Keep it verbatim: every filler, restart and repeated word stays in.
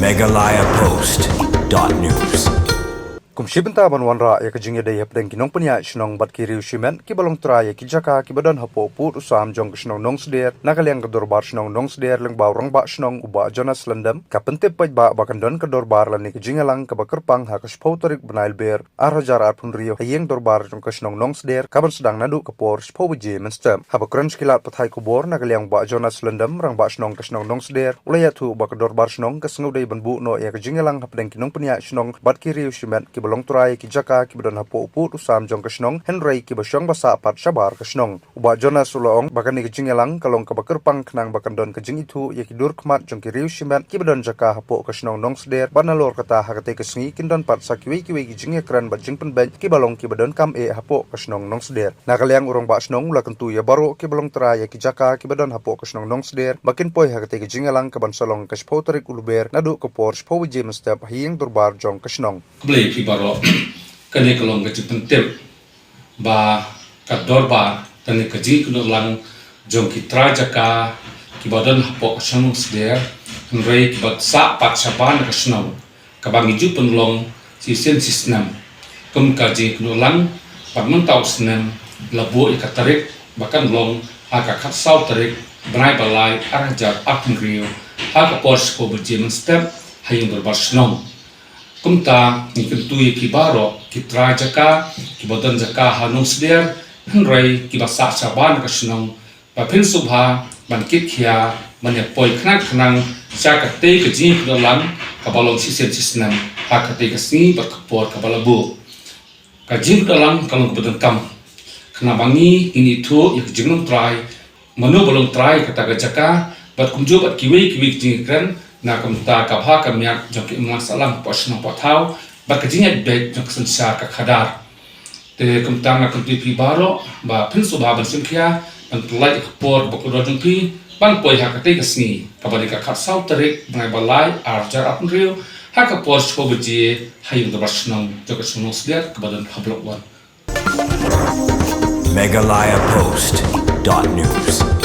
Meghalaya Post dot news. Kum shi bynta ban wanrah ïa ka jingïadei hapdeng ki nongpynïaid shnong bad ki riew shimet kiba long trai ïa ki jaka kiba don hapoh pud u sam jong ka shnong Nongsder, na ka liang ka dorbar shnong Nongsder lyngba u rangbah shnong u Bah Jonas Lyngdoh, ka pyntip paidbah ba kan don ka dorbar lane ka jingïalang kaba kyrpang ha ka shiphew tarik bnai Lber ar hajar arphew hynriew ha ïing dorbar jong ka shnong Nongsder, kaban sdang naduh ka por shiphew baje mynstep. Haba kren sha ki lad pathai khubor, na ka liang u Bah Jonas Lyngdoh, rangbah shnong ka shnong Nongsder, u la ïathuh ba ka dorbar shnong ka sngewdei ban buh noh ïa ka jingïalang hapdeng ki nongpynïaid shnong bad ki riew shimet kiba long trai ïa ki jaka kiba don hapoh pud u sam jong ka shnong, hynrei kiba shong ba sah pat shabar ka shnong. U Bah Jonas u la ong ba kane ka jingïalang ka long kaba kyrpang khnang ba kan don ka jingithuh ïa ki dur khmat jong ki riew shimet kiba don jaka hapoh ka shnong Nongsder, bad nalor kata ha katei ka sngi kin don pat sa kiwei kiwei ki jingïakren bad jingpynbeit kiba long kiba donkam eh hapoh ka shnong Nongsder. Na ka liang u rangbah shnong u la kyntu ïa baroh kiba long trai ïa ki jaka kiba don hapoh ka shnong Nongsder ba kin poi ha katei ka jingïalang kaban sa long ka shiphew tarik u Lber naduh ka por shiphew baje mynstep ha ïing dorbar jong ka shnong. Khublei phi baroh. Kane ka long ka jingpyntip ba ka dorbar, kane ka jingkynnoh lang jong ki trai jaka kiba don hapoh ka shnong Nongsder, hynrei kiba sah pat shabar na ka shnong, kaba ngi ju pynlong shisien shisnem. Kum ka jingkynnoh lang, bad mynta u snem la buh ïa ka tarik ba kan long ha ka khatsaw tarik bnai ba lai ar hajar arphew hynriew ha ka por shiphew baje mynstep ha ïing dorbar shnong. Kumta ngi kyntu ïa ki baroh ki trai jaka kiba don jaka ha Nongsder, hynrei kiba sah shabar na ka shnong, ba phin sngewbha ban kit khia ban ïa poi khnang khnang sha katei ka jingkynnoh lang kaba long shisien shisnem ha katei ka sngi bad ka por kaba la buh. Ka jingkynnoh lang ka long kaba donkam khnang ba ngi ngin ithuh ïa ka jinglong trai, mano ba long trai kata ka jaka, bad kumjuh bad kiwei kiwei ki jingkren, na kumta ka bha ka miat jong ki imlang sahlang, poh shnong poh thaw, bad ka jingïaid beit jong ka synshar ka khadar. Te kumta nga kyntu ïa phi baroh ba phin sngewbha ban shim khia ban pynlait ïa ka por kaba kordor jong phi ban poi ha katei ka sngi, kaba dei ka khatsaw tarik bnai ba lai ar hajar arphew hynriew ha ka por shiphew baje ha ïing dorbar shnong jong ka shnong Nongsder kaba don ha Block One. Meghalaya Post dot news.